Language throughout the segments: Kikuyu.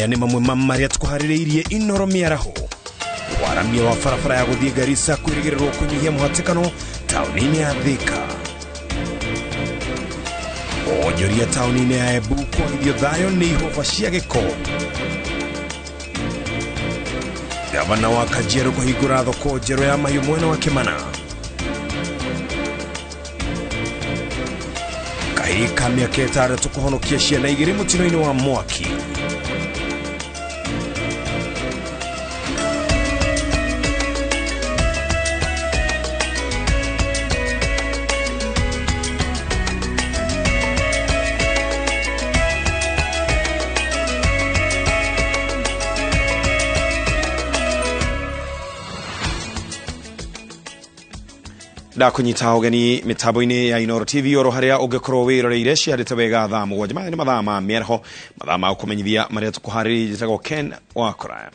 Maya nĩ mamwe ma marĩa tũkũharĩrĩirie Inoro mĩaraho. Waramia wa barabara ya gũthiĩ Garissa kwĩrĩgĩrĩrwo kũnyihia mũhatĩkano taũni-inĩ ya Thika. Wonjoria taũni-inĩ ya Embu kwagithio thayũ nĩ ihũba cia gĩko. Gavana wa Kajiado kũhingũra thoko njerũ ya mahiũ mwena wa Kĩmana. Kahĩĩ ka mĩaka 6 kũhonokia ciana 2 mũtino-inĩ wa mwaki. Ndakunyita ũgeni mĩtambo-inĩ ya Inooro TV oro harĩa ũngĩkorwo wĩroreire ciarĩte wega thaa 7. Maya nĩ mathaa ma mĩaraho, mathaa ma gũkũmenyithia marĩa tũkũharĩrĩirie. Njĩtagwo Ken wa Kũraya.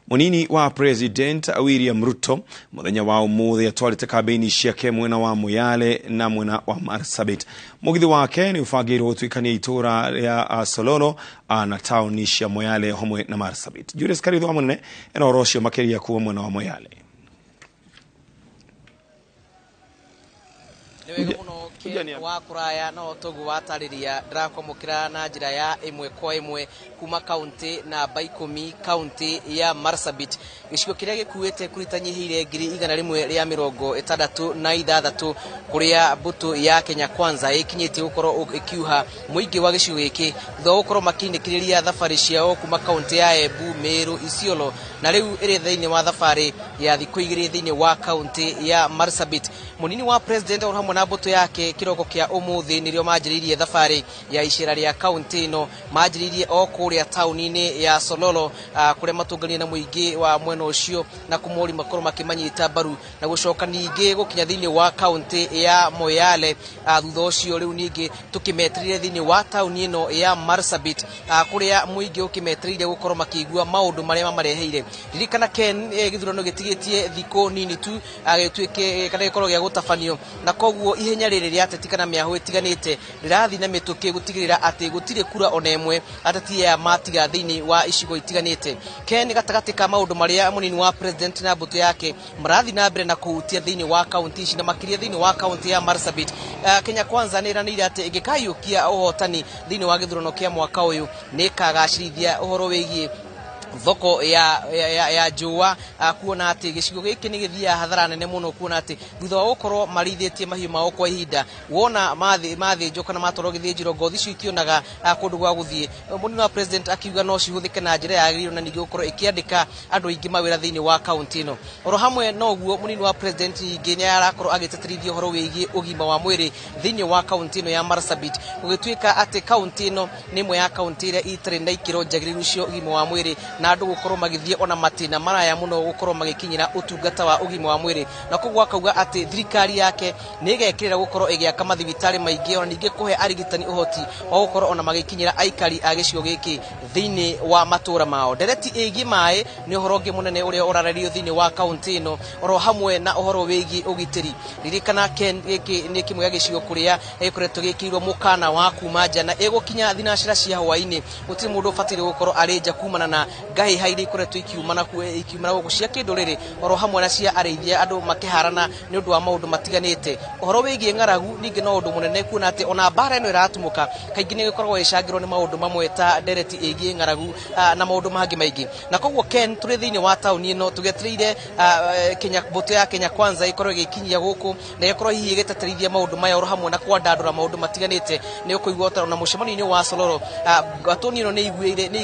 Mũnini wa President William Ruto mũthenya wa ũmũthĩ atwarĩte kambĩini ciake mwena wa Moyale na mwena wa Marsabit. Mũgithi wake nĩ ũbangĩirwo gũtuĩkania itũũra rĩa Sololo na taũni cia Moyale hamwe na Marsabit. Julius Karitho wa mũnene ena ũhoro ũcio makĩria kuma mwena wa Moyale. Nĩ wega mũno Ken wa Kũraya, no toguo watarĩria ndĩrakwamũkĩra na njĩra ya ĩmwe kwa ĩmwe kuma kaunti namba 10, kaunti ya Marsabit, gĩcigo kĩrĩa gĩkuĩte kura itanyihĩire 166,000, kũrĩa mbũtũ ya Kenya Kwanza ĩkinyĩtie gũkorwo ĩkiuha mũingĩ wa gĩcigo gĩkĩ thutha wa gũkorwo makĩinĩkĩrĩria thabarĩ ciao kuma kaunti ya Embu, Meru, Isiolo, na rĩu ĩrĩ thĩinĩ wa thabarĩ ya thikũ 2 thĩinĩ wa kaunti ya Marsabit. Mũnini wa president o hamwe na mbũtũ yake kĩroko kĩa ũmũthĩ nĩrĩo manjĩrĩirie thabarĩ ya icera rĩa kaunti ĩno. Manjĩrĩirie o kũrĩa taũni-inĩ ya Sololo, kũrĩa matũnganire na mũingĩ wa mwena ũcio na kũmori makorwo makĩmanyita mbaru, na gũcoka ningĩ gũkinya thĩinĩ wa kaunti ya Moyale. Thutha ũcio rĩu ningĩ tũkĩmetereire thĩinĩ wa taũni ĩno ya Marsabit, kũrĩa mũingĩ ũkĩmetereire gũkorwo makĩigua maũndũ marĩa mamareheire. Ririkana Ken, gĩthurano gĩtigĩtie thikũ nini tu gĩtuĩke kana gĩkorwo gĩa gũtabanio, na koguo ihenya rĩrĩ rĩa ateti kana mĩahũ ĩtiganĩte rĩrathiĩ na mĩtũkĩ gũtigĩrĩra atĩ gũtirĩ kura ona ĩmwe ateti aya matiga thĩinĩ wa icigo itiganĩte. Ken, gatagatĩ ka maũndũ marĩa mũnini wa president na mbũtũ yake marathiĩ na mbere na kũhutia thĩinĩ wa kaunti ici na makĩria thĩinĩ wa kaunti ya Marsabit, Kenya Kwanza nĩ ĩranĩire atĩ ĩngĩkaiyũkia ũhotani thĩinĩ wa gĩthurano kĩa mwaka ũyũ nĩ ĩkagacĩrithia ũhoro wĩgiĩ thoko ya njũa, kuona atĩ gĩcigo gĩkĩ nĩ gĩthiaga hathara nene mũno, kuona atĩ thutha wa gũkorwo marĩithĩtie mahiũ mao kwa ihinda, wona mathĩnjwo kana matwarwo gĩthĩnjĩro, ngothi icio itionaga kũndũ gwa gũthiĩ. Mũnini wa president akiuga no cihũthĩke na njĩra yagĩrĩirwo na ningĩ gũkorwo ĩkĩandĩka andũ aingĩ mawĩra thĩinĩ wa kaunti ĩno. Oro hamwe na ũguo, mũnini wa president ningĩ nĩ arakorwo agĩtĩtĩrithia ũhoro wĩgiĩ ũgima wa mwĩrĩ thĩinĩ wa kaunti ĩno ya Marsabit, gũgĩtuĩka atĩ kaunti ĩno nĩ ĩmwe ya kaunti iria itarĩ na ikĩro njagĩrĩru cia ũgima wa mwĩrĩ, na andũ gũkorwo magĩthiĩ ona matĩna maraya mũno gũkorwo magĩkinyĩra ũtungata wa ũgima wa mwĩrĩ. Na koguo akauga atĩ thirikari yake nĩ ĩgekĩrĩra gũkorwo ĩgĩaka mathibitarĩ maingĩ, ona ningĩ kũhe arigitani ũhoti wa gũkorwo ona magĩkinyĩra aikari a gĩcigo gĩkĩ thĩinĩ wa matũra mao. Ndereti ĩgiĩ maĩ nĩ ũhoro ũngĩ mũnene ũrĩa ũrarĩrĩrio thĩinĩ wa kaunti ĩno, oro hamwe na ũhoro wĩgiĩ ũgitĩri. Ririkana Ken, gĩkĩ nĩ kĩmwe gĩa gĩcigo kũrĩa gĩkoretwo gĩkĩirwo mũkana wa kuma nja, na ĩgũkinya thinacera cia hwaĩ-inĩ gũtirĩ mũndũ ũbataire gũkorwo arĩ nja kumana na ngahĩha iria ikoretwo ikiumana gũkũ cia kĩndũrĩrĩ, oro hamwe na cia arĩithia, andũ makĩharana nĩ ũndũ wa maũndũ matiganĩte. Ũhoro wĩgiĩ ng'aragu ningĩ no ũndũ mũnene, kuona atĩ ona mbara ĩno ĩratumũka kaingĩ nĩ ĩgĩkoragwo ĩcangĩrwo nĩ maũndũ mamwe ta ndereti ĩgiĩ ng'aragu na maũndũ mangĩ maingĩ. Na koguo Ken, tũrĩ thĩinĩ wa taũni ĩno tũgetereire Kenya, mbũtũ ya Kenya Kwanza ĩkorwo ĩgĩkinyia gũkũ na ĩkorwo hihi ĩgĩteterithia maũndũ maya oro hamwe na kwandandũra maũndũ matiganĩte. Nĩ ũkũigua ona mũcemanio-inĩ wa Sololo, ngatũni ĩno nĩ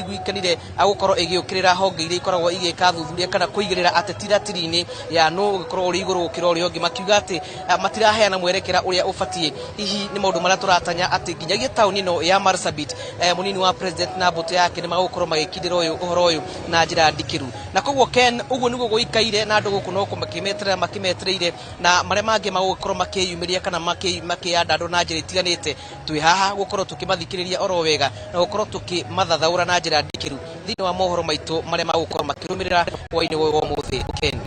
iguĩkanire gũkorwo ĩgĩũkĩrĩra honge iria ikoragwo igĩka thuthuria kana kũigĩrĩra ateti ratiri-inĩ ya nũ ũgĩkorwo ũrĩ igũrũ gũkĩra ũrĩa ũngĩ, makiuga atĩ matiraheana mwerekera ũrĩa ũbatiĩ. Hihi nĩ maũndũ marĩa tũratanya atĩ nginyagia taũni ĩno ya Marsabit, mũnini wa president na mbũtũ yake nĩ magũkorwo magĩkindĩra ũhoro ũyũ na njĩra ndikĩru. Na koguo Ken, ũguo nĩguo gũikaire, na andũ gũkũ no makĩmeterera makĩmetereire, na marĩa mangĩ magũkorwo makĩyumĩria kana makĩyandandũra na njĩra itiganĩte. Twĩ haha gũkorwo tũkĩmathikĩrĩria oro wega na gũkorwo tũkĩmathathaũra na njĩra ndikĩru thĩinĩ wa mohoro maitũ marĩa magũkorwo makĩrũmĩrĩra hwaĩ-inĩ ũyũ wa ũmũthĩ. Ken.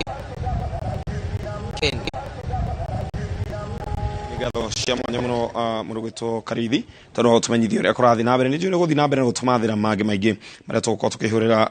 Ken. Nĩ ngatho. Cia mwanya muno mũrũgĩtwo Karithi tondũ wa gũtũmenyithia ũrĩa kũrathiĩ na mbere. Nĩ njũĩ nĩ gũthiĩ na mbere na gũtũmathĩra mangĩ maingĩ marĩa tũgũkorwo tũkĩhũrĩra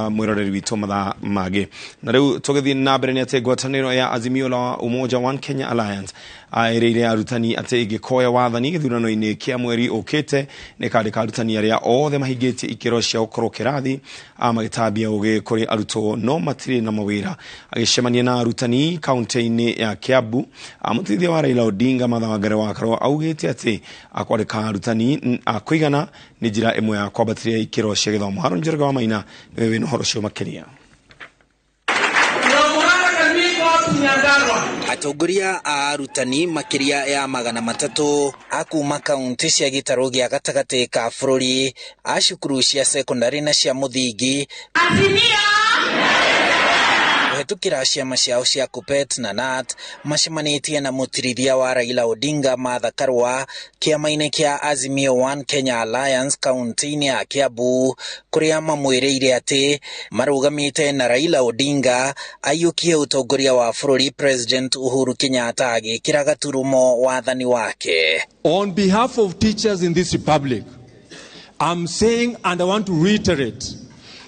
mwĩroreri witũ mathaa mangĩ. Na rĩu tũgĩthiĩ na mbere nĩ atĩ ngwatanĩro ya Azimio la Umoja One Kenya Alliance ĩrĩire arutani atĩ ĩngĩkoya wathani gĩthurano-inĩ kĩa mweri ũkĩte nĩ ĩkandĩka arutani arĩa othe mahingĩtie ikĩro cia gũkorwo kĩrathi magĩtambia ũgĩ kũrĩ arutwo no matirĩ na mawĩra. Agĩcemania na arutani kaunti-inĩ ya Kiambu, mũteithia wa Raila Odinga Martha Wangari wa Karua augĩte atĩ kwandĩka arutani a kũigana nĩ njĩra ĩmwe ya kwambatĩria ikĩro cia gĩthomo. Harũni Njoroge wa Maina nĩwe wĩna ũhoro ũcio makĩria. Atongoria a arutani makĩria ya 300 a kuma kaunti cia gĩtarũ gĩa gatagatĩ ka bũrũri a cukuru cia sekondari na cia mũthingi kũhetũkĩra ciama ciao cia KUPPET na KNUT macemanĩtie na mũtirithia wa Raila Odinga Martha Karua kĩama-inĩ kĩa Azimio One Kenya Alliance kaunti-inĩ ya Kiambu kũrĩa mamwĩrĩire atĩ marũgamĩte na Raila Odinga aiyũkie ũtongoria wa bũrũri President Uhuru Kenyatta agĩkĩra gaturumo wathani wake. On behalf of teachers in this republic, I'm saying and I want to reiterate,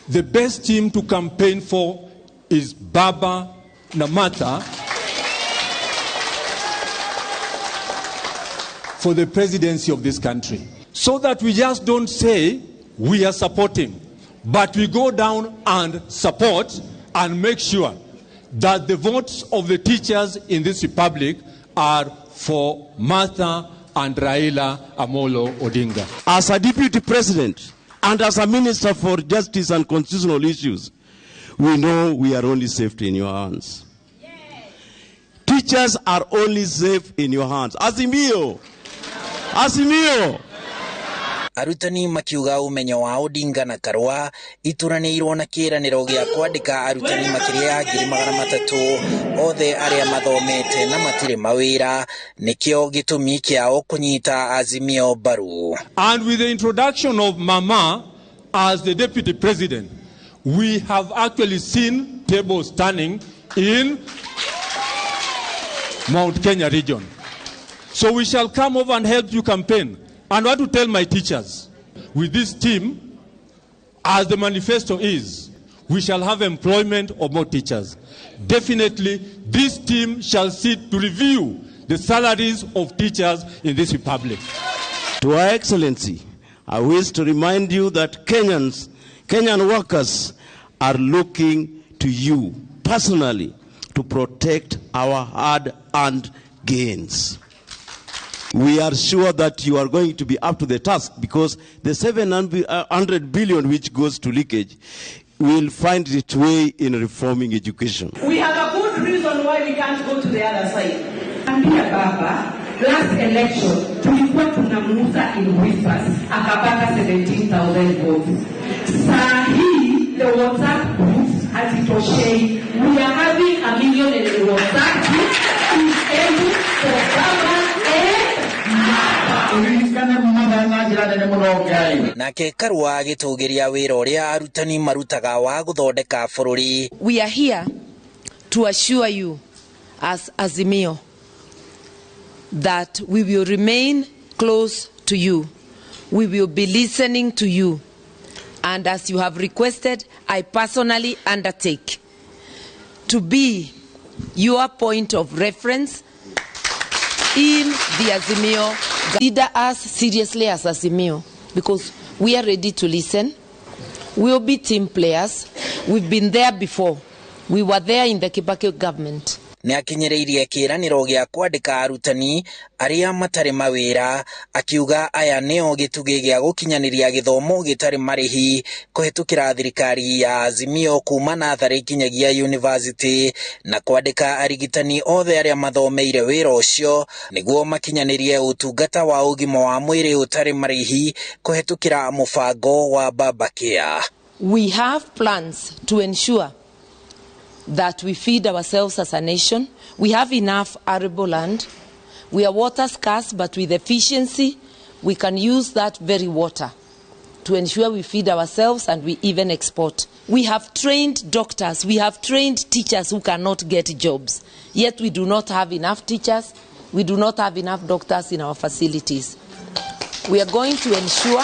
the best team to campaign for is Baba Namata for the presidency of this country. So that we just don't say we are supporting, but we go down and support and make sure that the votes of the teachers in this republic are for Martha and Raila Amolo Odinga. As a deputy president and as a minister for justice and constitutional issues, we know we are only safe in your hands. Yes. Teachers are only safe in your hands. Azimio! Azimio! Arutani makiuga umenyo wa Odinga na Karua ituranĩirwo na kĩĩranĩro gĩa kwandĩka arutani makĩria ya 300,000 othe arĩa mathomete na matirĩ mawĩra nĩkĩo gĩtũmi kĩao kũnyita Azimio mbaru. And with the introduction of Mama as the deputy president, we have actually seen tables turning in Mount Kenya region. So we shall come over and help you campaign. And I want to tell my teachers, with this team, as the manifesto is, we shall have employment of more teachers. Definitely, this team shall sit to review the salaries of teachers in this republic. To Her Excellency, I wish to remind you that Kenyan workers are looking to you personally to protect our hard-earned gains. We are sure that you are going to be up to the task because the 700 billion which goes to leakage will find its way in reforming education. We have a good reason why we can't go to the other side. Ambia Baba, last election, tulikuwa tunamuuza in whispers, akapata 17,000 votes. Saa hii, the WhatsApp groups hazitoshei. We are having 1 million in the WhatsApp groups in every for Baba and Nake Karua agĩtũgĩria wĩra ũrĩa arutani marutaga wa gũthondeka bũrũri. We are here to assure you as Azimio that we will remain close to you. We will be listening to you. And as you have requested, I personally undertake to be your point of reference in the Azimio. Consider us seriously as Azimio, because we are ready to listen. We'll be team players. We've been there before. We were there in the Kibaki government. Nĩ akinyĩrĩirie kĩĩranĩro gĩa kwandĩka arutani arĩa matarĩ mawĩra akiuga aya nĩo gĩtugĩ gĩa gũkinyanĩria gĩthomo gĩtarĩ marĩhi kũhetũkĩra thirikari ya Azimio kuma natharĩ nginyagia university na kwandĩka arigitani othe arĩa mathomeire wĩra ũcio nĩguo makinyanĩrie ũtungata wa ũgima wa mwĩrĩ ũtarĩ marĩhi kũhetũkĩra mũbango wa Baba Care. We have plans to ensure that we feed ourselves as a nation. We have enough arable land. We are water scarce, but with efficiency, we can use that very water to ensure we feed ourselves and we even export. We have trained doctors, we have trained teachers who cannot get jobs. Yet we do not have enough teachers, We do not have enough doctors in our facilities. We are going to ensure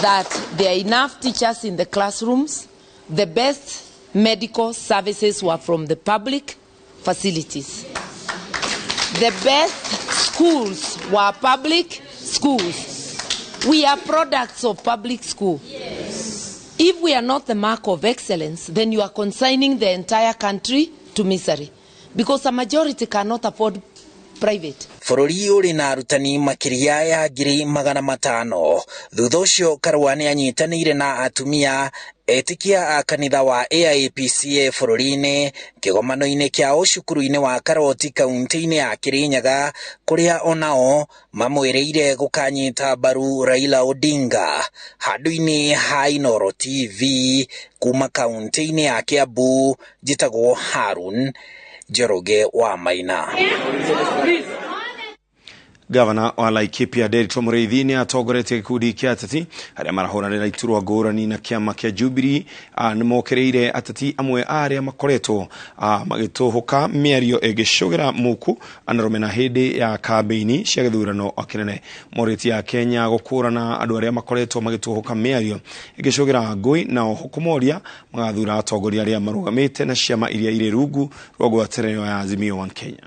that there are enough teachers in the classrooms. The best medical services were from the public facilities. The best schools were public schools. We are products of public school. Yes. If we are not the mark of excellence, then you are consigning the entire country to misery, because a majority cannot afford private. Bũrũri ũrĩ na arutani makĩria ya 500,000. Thutha ũcio Karua nĩ anyitanĩire na atumia etĩkia a kanitha wa AIPCA bũrũri-inĩ kĩgomano-inĩ kĩao cukuru-inĩ wa Karoti kaunti-inĩ ya Kirinyaga, kũrĩa onao mamwĩrĩire gũkanyita mbaru Raila Odinga. Handũ-inĩ ha Inooro TV kuma kaunti-inĩ ya Kiambu, njĩtagwo Harun Njoroge wa Maina. Gavana wa Laikipia Nderitu Mũrĩithi nĩ atongoretie gĩkundi kĩa ateti arĩa marahũranĩra iturwa ngũrani na kĩama kĩa Jubilee. Nĩ mokĩrĩire ateti amwe a arĩa makoretwo magĩtũhũka mĩario ĩngĩcũgĩra muku na rũmena hĩndĩ ya kambĩini cia gĩthurano kĩnene. Morĩtie a Kenya gũkũrana andũ arĩa makoretwo magĩtũhũka mĩario ĩngĩcũgĩra ngũĩ, na oho kũmoria magathura atongoria arĩa marũgamĩte na ciama iria irĩ rungu rwa ngwatanĩro ya Azimio One Kenya.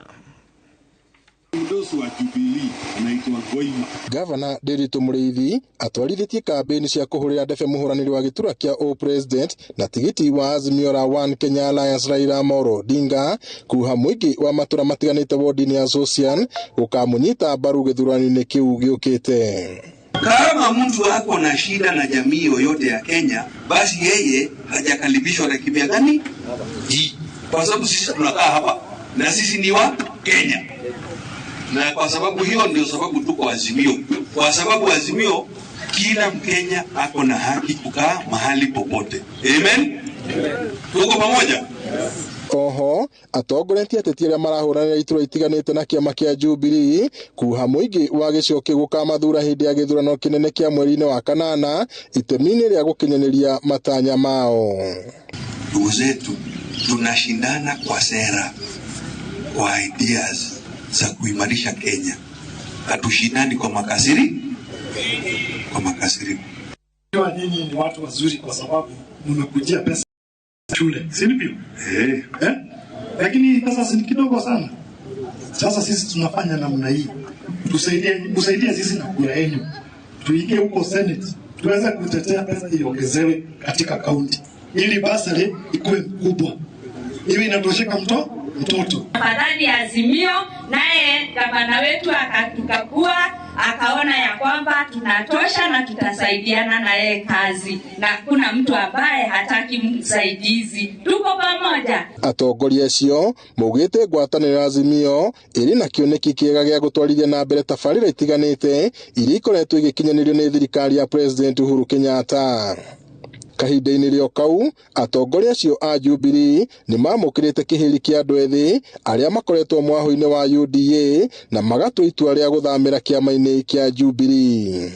Mdosi wa Jubilee anaitwa Goima. Gavana Nderitu Mũrĩithi atwarithĩtie kambĩini cia kũhũrĩra ndebe mũhũranĩri wa gĩturwa kĩa o-president na tigiti wa Azimio la One Kenya Alliance Raila Amolo Odinga kuha mũingĩ wa matũra matiganĩte wodi-inĩ ya Sosian gũkamũnyita mbaru gĩthurano-inĩ kĩu gĩũkĩte. Kama mtu ako na shida na jamii yoyote ya Kenya, basi yeye hajakaribishwa na kimya gani hii, kwa sababu sisi tunakaa hapa na sisi ni wa Kenya, na kwa sababu hiyo ndio sababu tuko Azimio, kwa sababu Azimio kila Mkenya ako na haki kukaa mahali popote. Amen, tuko pamoja. Oho atongoretie ateti arĩa marahũranĩra iturwa itiganĩte na kĩama kĩa Jubilee kuha mũingĩ wa gĩcigo kĩu gũkamathura hĩndĩ ya gĩthurano kĩnene kĩa mweri-inĩ wa kanana itemi-inĩ rĩa gũkinyanĩria matanya mao. Ndugu zetu, tunashindana kwa sera, kwa ideas za kuimarisha Kenya. Hatushindani kwa makasiri, kwa makasiriko. Nyinyi ni watu wazuri kwa sababu mmekujia pesa shule, si ndivyo? Eh. Eh? Lakini pesa si kidogo sana. Sasa sisi tunafanya namna hii, tusaidie, msaidie sisi na kura yenu, tuingie huko Senate tuweze kutetea pesa iongezewe katika kaunti ili basari ikuwe kubwa, iwe inatosheka mtoto. Afadhali Azimio, naye gavana wetu akatukagua akaona ya kwamba tunatosha na tutasaidiana na yeye kazi, na hakuna mtu ambaye hataki msaidizi. Tuko pamoja. Atongoria acio maugĩte ngwatanĩro ya Azimio ĩrĩ na kĩoneki kĩega gĩa gũtwarithia na mbere tabarĩra itiganĩte iria ikoretwo igĩkinyanĩrio nĩ thirikari ya President Uhuru Kenyatta. Kahinda-inĩ rĩo kau, atongoria acio a Jubilee nĩ mamũkĩrĩte kĩhĩri kĩa andũ ethĩ arĩa makoretwo mwahũ-inĩ wa UDA na magatua itua rĩa gũthamĩra kĩama-inĩ kĩa Jubilee.